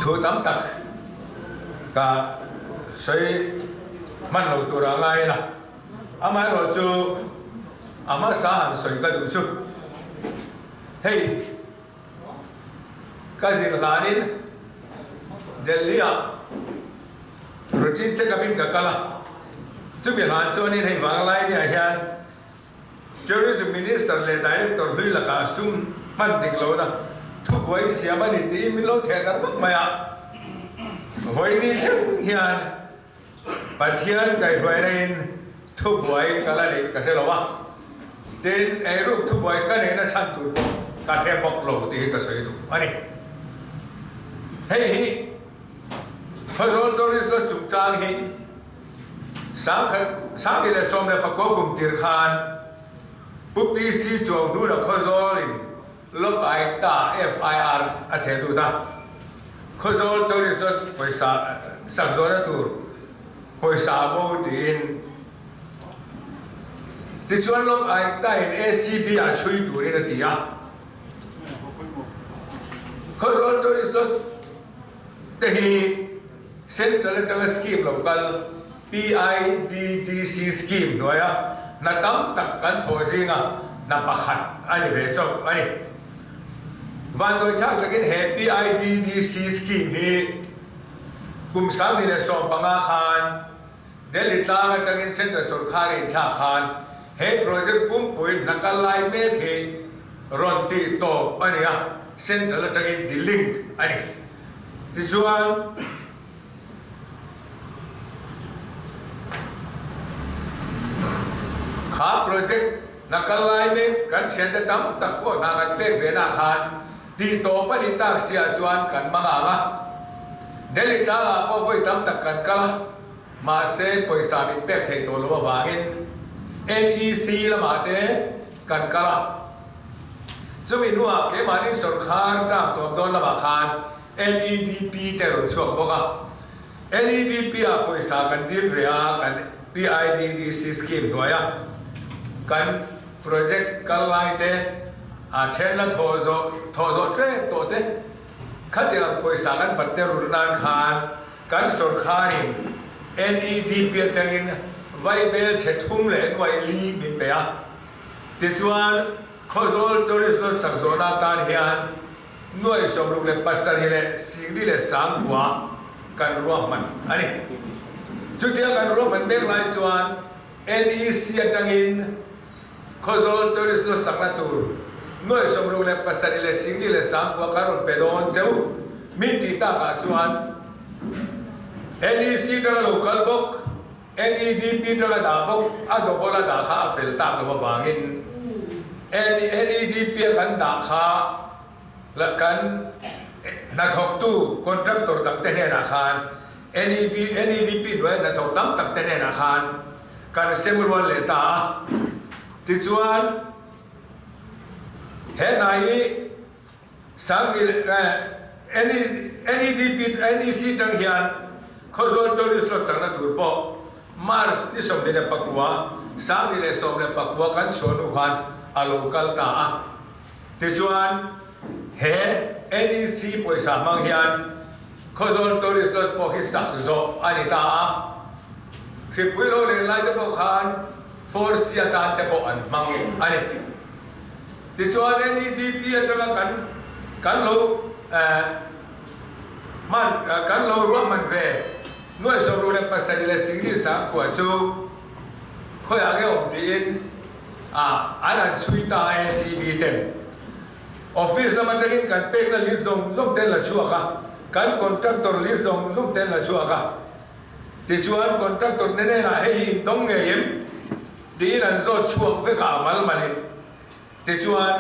Thu tam tak ka sawi hman lo tur a ngai a, amaherawhchu a hmasa han sawi ka duh chu hei ka zin hlanin Delhi-ah routine check-up in ka kal a, chumi hlan chuanin hei Vanglainia hian Tourism Minister leh Director hlui lakah sum hman dik lohna thubuai siam a ni tiin min lo theh darh vak mai a. Vawiini thleng hian Pathian kaihhruaina in thubuai ka la neih ka hre lo a, tin eiruk thubuai ka neihna chhan tur pawh ka hre bawk lo tih hi ka sawi duh a ni. Hei hi Khawzawl Tourist Lodge chungchang hi 2019 kum tir khan Pu PC Chuanghnuna Khawzawl in Lok Aayukta FIR a theh lut a, Khawzawl Tourist Lodge pawisa sak zawhna tur pawisa a bo tiin tichuan Lok Aayukta in ACB ah chhui turin a ti a. Khawzawl Tourist Lodge te hi Central atanga scheme lo kal PIDDC scheme hnuaia hna tam tak kan thawh zinga hna pakhat a ni ve chauh a ni. Vanduaithlak takin he PIDDC scheme hi kum 2015 khan Delhi tlang atangin Central sawrkhar inthlak khan he project pumpui hna kal lai mek hi rawn tih tawp a ni a, Central atangin delink a ni. Tichuan, kha project hna kal lai mek kan thiante tam tak pawh hna kan pek ve nah khan tih tawp a nih tak si ah chuan kan hmang ang a. Delhi tlangah pawh vawi tam tak kan kal a, mahse pawisa min pek theih tawh loh avangin NEC lamah te kan kal a. Chumi hnuah keimahni sawrkhar tlak tawp dawn lamah khan NEDP te a rawn chhuak bawk a. NEDP ah pawisa kan dil ve a, kan PIDDC scheme hnuaia kan project kal lai te, a then la thawh zawh thawh zawh tlem tawh te, khatiang pawisa kan bat te rulh nan khan kan sawrkharin NEDP atangin vaibel chhe thum leh nuai li min pe a. Tichuan, Khawzawl Tourist Lodge sak zawhna atan hian 67,900 kan ruahman a ni. Chutia kan ruahman mek lai chuan NEC atangin Khawzawl Tourist Lodge sakna tur 67,900 kan rawn pe dawn cheu min tih takah chuan NEC atanga lo kal bawk NEDP tanga dah bawk a double a dah kha a fel tak lo avangin NEDP a kan dah kha kan hnathawktu contractor dang te hnenah khan NEP NEDP hnuaia hnathawk tam tak te hnenah khan kan sem rual leh ta a. Tichuan he hna hi Sangil NEDP NEC tang hian Khawzawl Tourist Lodge sakna tur pawh March ni 29, 2019 kan chhuah hnu khan a lo kal ta a. Tichuan he NEC pawisa hmang hian Khawzawl Tourist Lodge pawh hi sak zawh a ni ta a. Hripui lo len lai te pawh khan Force atan te pawh an hmang a ni. Tichuan NEDP atanga kan kan lo hman kan lo ruahman ve 67,900 chu khawiah nge awm tiin an han chhui ta a ACB ten office lam atangin kan pekna list zawng zawng te an la chhuak a, kan contractor list zawng zawng te an la chhuak a. Tichuan contractor te hnenah hei hi intawng ngei em? Tiin an zawt chhuak vek a, mal malin. Tichuan,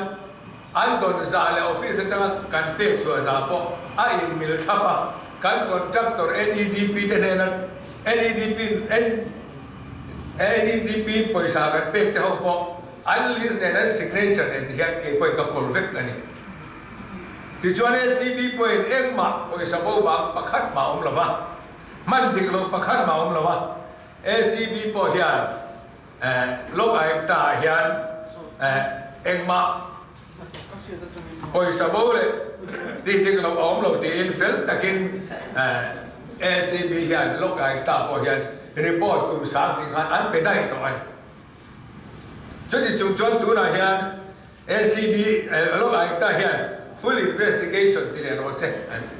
an dawn zah leh office atanga kan pek chhuah zah pawh a inmil thlap a, kan contractor NEDP te hnena NEDP NEDP pawisa kan pek te ho pawh an list nen an signature nen ti hian kei pawhin ka kawl vek a ni. Tichuan ACB pawhin engmah pawisa bo bang pakhat mah awm lo va, hman dik loh pakhat mah awm lo va, ACB pawh hian Lok Aayukta ah hian engmah pawisa bo leh. Tih dik loh a awm lo tiin fel takin ACB hian Lok Aayukta pawh hian report kum 20 khan an pe daih tawh a ni. Chuti chung chuan tunah hian ACB Lok Aayukta hian full investigation ti leh rawh se an ti.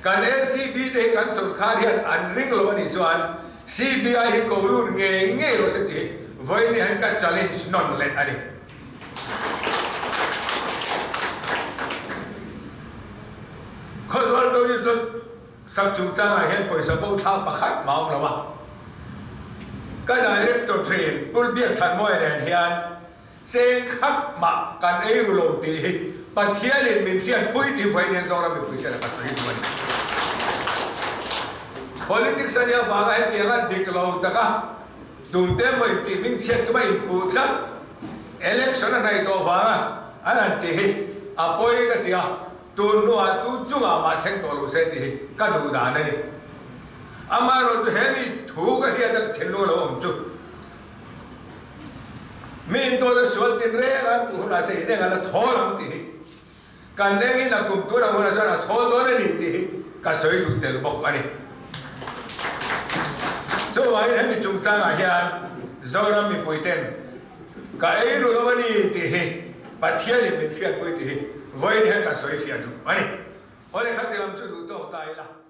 Kan ACB te hi kan sorkar hian an ring lo a nih chuan CBI hi ko lut ngei ngei rawh se tih hi vawiin hian ka challenge nawn leh a ni. Khawzawl Tourist Lodge sak chungchangah hian pawisa bo thlak pakhat mah a awm lo a. Ka Director thin Pu Biakthanmawia nen hian cheng khat mah kan ei ru lo tih hi Pathianin min hriatpui tih vawiin hian Zoram mipui hriat a ka sawi duh a ni. Politics a nih avanga hetianga dik lo taka Tute emaw intih hming chhiat tuma inpuh tlat election a hnaih tawh vanga an han tih hi a pawi ka ti a, tun hnuah tu chungah mah thleng tawh lo se tih hi ka duh dan a ni. Amaherawhchu he mi thu ka hriat a ka thinlung a lo awm chu mi intawt a sual tinreng a an puh hunah che ineng a la thawl ang tih hi Kan lengin a kum tur ang hunah chuan a thawl dawn a ni tih hi ka sawi duh tel bawk a ni. Chuvangin hemi chungchangah hian Zoram mipuiten ka ei ru lo a ni tih hi Pathianin min hriatpui tih hi vawiin hian ka sawi fiah duh a ni. Awle khati lam chu duh tawk ta ila.